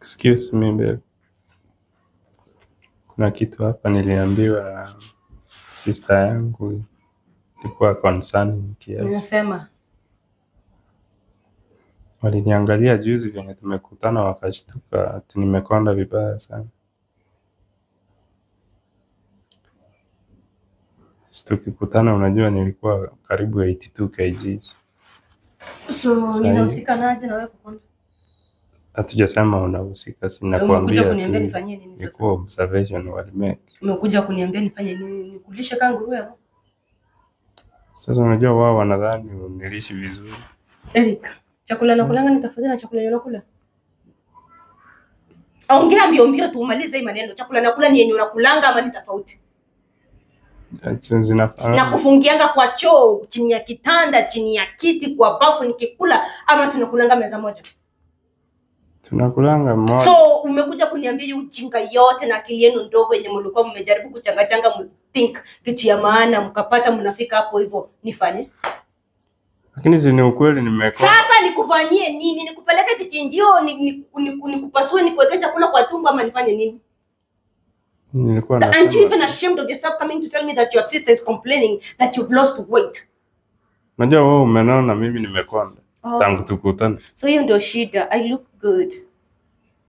Excuse me babe. Kuna kitu hapa niliambiwa na sister yangu, ilikuwa concerning kiasi. Ninasema Waliniangalia juzi venye tumekutana wakashtuka ati nimekonda vibaya sana. Tukikutana unajua nilikuwa karibu 82 kgs. So Sahi. ninahusika naje na wewe kukonda? Hatujasema unahusika, si Umekuja nakwambia kuniambia tu nifanyie nini sasa? ilikuwa observation walimake. Umekuja kuniambia nifanye nini? Nikulishe kama nguruwe hapo? Sasa unajua wao wanadhani unilishi vizuri. Eric, chakula nakulanga ni tofauti na chakula yenye unakula. Ongea mbio mbio tu umalize hii maneno. Chakula nakula ni yenye unakulanga ama ni tofauti? Zinafanana. Na kufungianga kwa choo, chini ya kitanda, chini ya kiti, kwa bafu nikikula ama tunakulanga meza moja? Tunakulanga mmoja. So umekuja kuniambia hiyo ujinga yote na akili yenu ndogo yenye mlikuwa mmejaribu kuchangachanga think kitu ya maana mkapata mnafika hapo hivyo nifanye. Lakini si ni ukweli nimekonda. Sasa nikufanyie nini? Nikupeleke kichinjio, nikupasue, nikuweke chakula kwa tumbo ama nifanye nini? Nilikuwa Aren't you nasema. even ashamed of yourself coming to tell me that your sister is complaining that you've lost weight? Unajua wewe umenona, mimi nimekonda Oh. tangu tukutane. So hiyo ndio shida. I look good.